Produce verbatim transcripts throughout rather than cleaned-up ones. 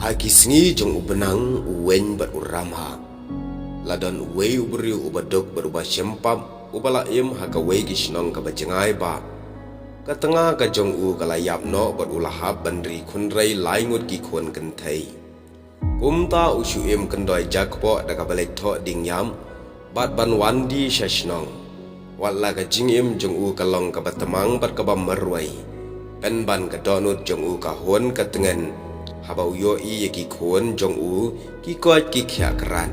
Ha ki sngi jong u bnang u weng bad u ramha, la don uwei u briew uba duk bad uba shempap, uba la im ha kawei ki shnong kaba jngai ba ka tnga ka jong u ka la ïap noh bad u la hap ban ri khun rei lai ngut ki khun kynthei. Kumta u shu im kyndoi jakpoh da kaba leit thoh ding ïam bad ban wan die sha shnong. Wat la ka jingim jong u ka long kaba tmang bad kaba marwei, pynban ka dohnud jong u ka hun ka tngen haba u ïohi ïa ki khun jong u ki koit ki khiah krat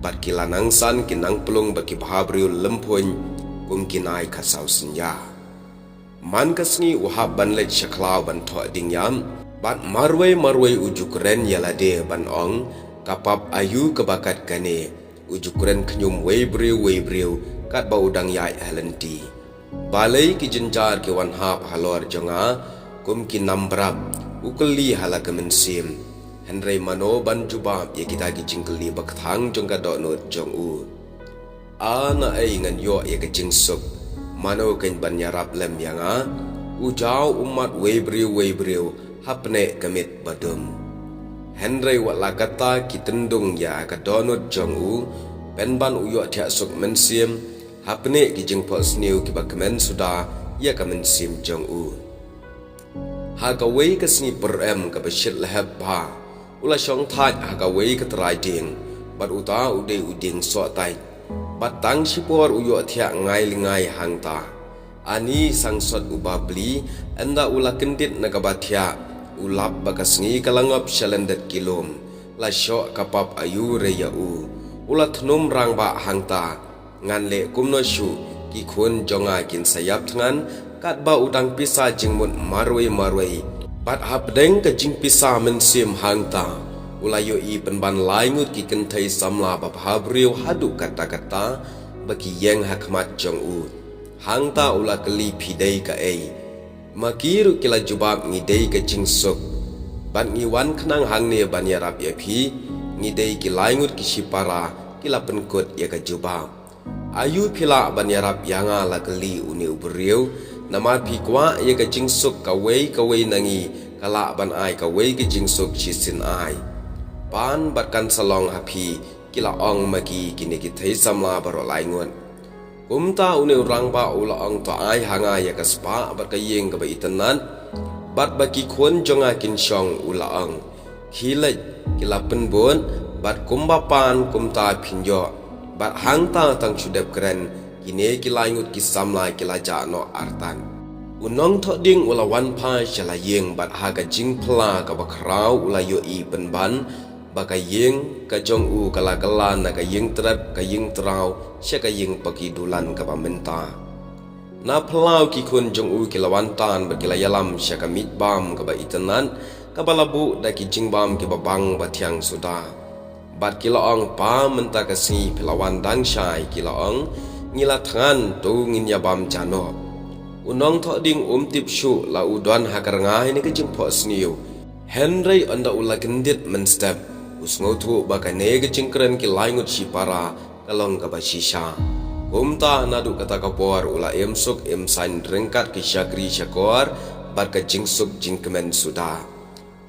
bad ki la nang san ki nang plung bad ki bhabriew lymphuiñ kum ki nai khasaw synñia. Man ka sngi u hap ban leit sha khlaw ban thoh ding ïam bad marwei marwei u ju kren ïa lade ban ong, ka pap aïu kaba kat kane, u ju kren khñium wei briew wei briew katba u dang ïaid ha lynti. Balei ki jynjar ki wan hap halor jong nga kum ki nam brap, u kylli ha la ka mynsiem. Hynrei mano ban jubab ïa kita ki jingkylli ba kthang jong ka dohnud jong u? A naei ngan ïoh ïa ka jingsuk? Mano kan ban ïarap lem ïa nga? U jaw ummat wei briew wei briew hapdeng ka miet ba dum. Hynrei wat la kata ki tyndung ïa ka dohnud jong u, pynban u ïoh thiah suk mynsiem hapdeng ki jingphohsniew kiba kmen suda ïa ka mynsiem jong u. Ha kawei ka sngi pyrem kaba shit lehep bha, u la shong thait ha kawei ka trai dieng, bad uta u dei u dieng soh thait. Bad tang shipor u ïoh thiah ngai li ngai hangta. Ani sangsot u bapli, ynda u la kyndit na kaba thiah, u lap ba ka sngi ka la ngop sha lyndet ki lum. La shoh ka pap aïu re ïa u? U la thnum rangbah hangta. Ngan leh kumno shuh, ki khun jong nga kin sa ïap thngan katba u dang pisa jingmut marwei marwei. Bad hapdeng ka jingpisa mynsiem hangta, u la ïohi pynban lai ngut ki kynthei samla ba bhabriew haduh katta katta ba ki ïeng ha khmat jong u. Hangta u la kylli, phi dei kaei? Ma ki ruh ki la jubab, ngi dei ka jingsuk. Bad ngi wan khnang hangne ban ïarap ïa phi, ngi dei ki lai ngut ki shipara, ki la pynkut ïa ka jubab. Aïu phi lah ban ïarap ïa nga, la kylli une u briew, namar phi kwah ïa ka jingsuk, kawei kawei na ngi ka lah ban ai kawei ka jingsuk shisien ai. Pan bad kan sa long ha phi, ki la ong ma ki kine ki thei samla baroh lai ngut. Kumta une u rangbah u la ong, to ai ha nga ïa ka spah bad ka ïing kaba itynnad, bad ba ki khun jong nga kin shong, u la ong. Khie leit, ki la pynbud, bad kumba pan kumta phin ïoh. Bad hangta tang shu dep kren, kine ki lai ngut ki samla ki la jah noh artat. U nongthoh dieng u la wan phai sha la ïing bad ha ka jingphylla kaba khraw u la ïohi pynban ba ka ïing ka jong u ka la kylla na ka ïing trep, ka ïing traw, sha ka ïing paki dulan kaba mynta. Na phyllaw ki khun jong u ki la wan tan bad ki la ïalam sha ka miej bam kaba itynnad, kaba la buh da ki jingbam kiba bang ba thiang suda. Bad ki la ong, pa, mynta ka sngi phi la wan dang shai, ki la ong, ngi la thngan, to ngin ïa bam ja noh. U nongthoh dieng um tip shuh la u don ha ka rngai ne ka jingphohsniew. Hynrei ynda u la kyndit mynstep, u sngewthuh ba kane ka jingkren ki lai ngut shipara ka long kaba shisha. Kumta naduh kata ka por u la im suk im saiñ ryngkat ki shakri shakor bad ka jingsuk jingkmen suda.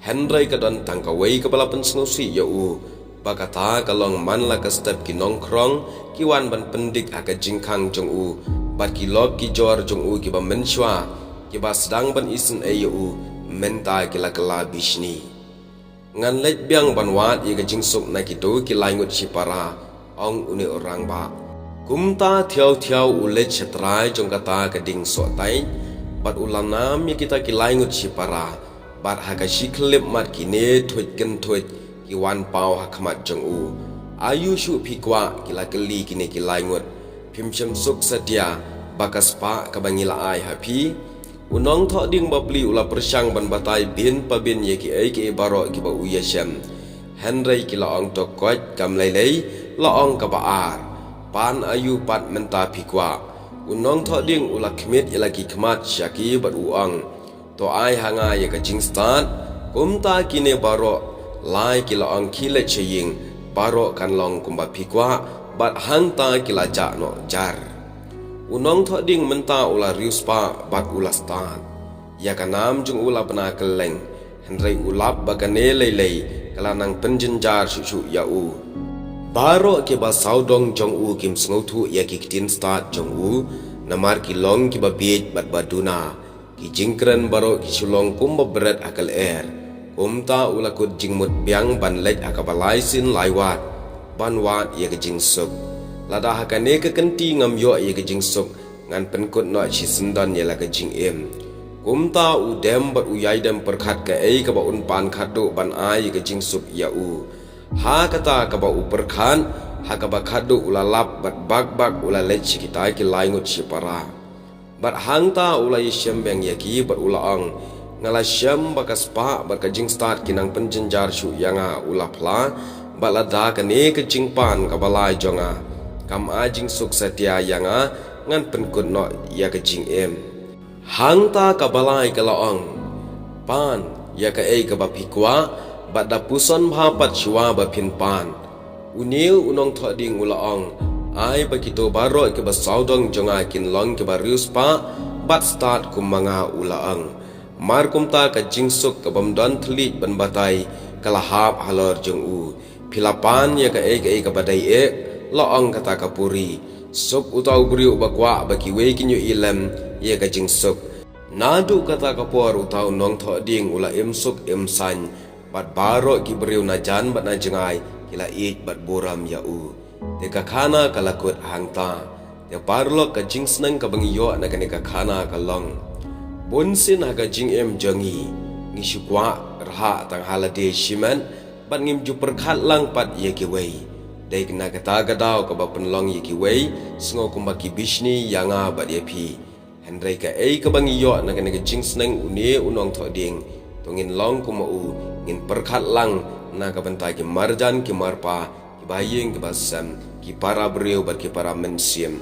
Hynrei ka don tang kawei kaba la pynsngewsih ïa u, ba kata ka long man la ka step ki nongkhrong ki wan ban pyndik ha ka jingkhang jong u, bad ki lop ki jor jong u kiba mynshuwa, kiba sdang ban isynei ïa u, mynta ki la kylla bishni. Ngan leit biang ban wad ïa ka jingsuk na kito ki lai ngut shipara, ong une u rangbah. Kumta thiaw thiaw u leit sha trai jong kata ka dieng soh thait, bad u la nam ïa kita ki lai ngut shipara, bad ha ka shi khyllipmat kine thuid kynthuid ki wan paw ha khmat jong u. Aïu shuh phi kwah? Ki la kylli kine ki lai ngut. Phim shym suk satia ba ka spah kaba ngi la ai ha phi? U nongthoh dieng bapli u la pyrshang ban batai bynta bynta ïa kiei kiei baroh kiba u ïashem. Hynrei ki la ong, to koit, kam lei lei, la ong kaba ar. Pan aïu pat mynta phi kwah? U nongthoh dieng u la khmih ïa la ki khmat sha ki bad u ong, to ai ha nga ïa ka jingstad. Kumta kine baroh lai ki la ong, khie leit sha ïing, baroh kan long kumba phi kwah. Bad hangta ki la jah noh jar. U nongthoh dieng mynta u la riewspah bad u la stad. Ïa ka nam jong u la bna kylleng, hynrei u lap ba kane lei lei ka la nang pynjynjar shuh shuh ïa u. Baroh kiba sawdong jong u kim sngewthuh ïa ki ktien stad jong u, namar ki long kiba bieit bad ba duna. Ki jingkren baroh ki shu long kumba bret ha ka lyer. Kumta u la kut jingmut biang ban leit ha kaba lai sien lai wat, ban wad ïa ka jingsuk. Lada ha kane ka kynti ngam ïoh ïa ka jingsuk, ngan pynkut noh shisyndon ïa la ka jingim. Kumta u dem bad u ïai dem pyrkhat kaei kaba un pan khatduh ban ai ïa ka jingsuk ïa u. Ha kata kaba u pyrkhat, ha kaba khatduh u la lap bad bak bak u la leit sha kita ki lai ngut shipara. Bad hangta u la ïashem biang ïa ki bad u la ong, nga la shem ba ka spah bad ka jingstad ki nang pynjynjar shuh ïa nga, u la phla, bad lada kane ka jingpan kaba lai jong nga kam ai jingsuk satia ïa nga, ngan pynkut noh ïa ka jingim. Hangta kaba lai ka la ong, pan ïa kaei kaba phi kwah, bad da puson bha pat shuwa ba phin pan. Une u nongthoh dieng u la ong, ai ba kito baroh kiba sawdong jong nga kin long kiba riewspah bad stad kum ma nga, u la ong. Mar kumta ka jingsuk kabym don thylliej ban batai ka la hap halor jong u. Phi la pan ïa kaei kaei kaba dei eh, la ong kata ka puri. Suk uta u briew uba kwah ba kiwei kin ïohi lem ïa ka jingsuk. Naduh kata ka por uta u nongthoh dieng u la im suk im saiñ, bad baroh ki briew na jan bad na jngai ki la ïeit bad burom ïa u. Te ka khana ka la kut hangta. Te paralok, ka jingsneng kaba ngi ïoh na kane ka khana ka long, bunsien ha ka jingim jong ngi, ngi shu kwah rhah tang ha lade shimet, bad ngim ju pyrkhat lang pat ïa kiwei. Dei na kata ka daw kaba pynlong ïa kiwei sngew kumba ki bishni ïa nga bad ïa phi. Hynrei kaei kaba ngi ïoh na kane ka jingsneng une u nongthoh dieng, to ngin long kum ma u, ngin pyrkhat lang na ka bynta ki marjan ki marpa, ki bahaïing ki bahasem, ki para briew bad ki para mynsiem.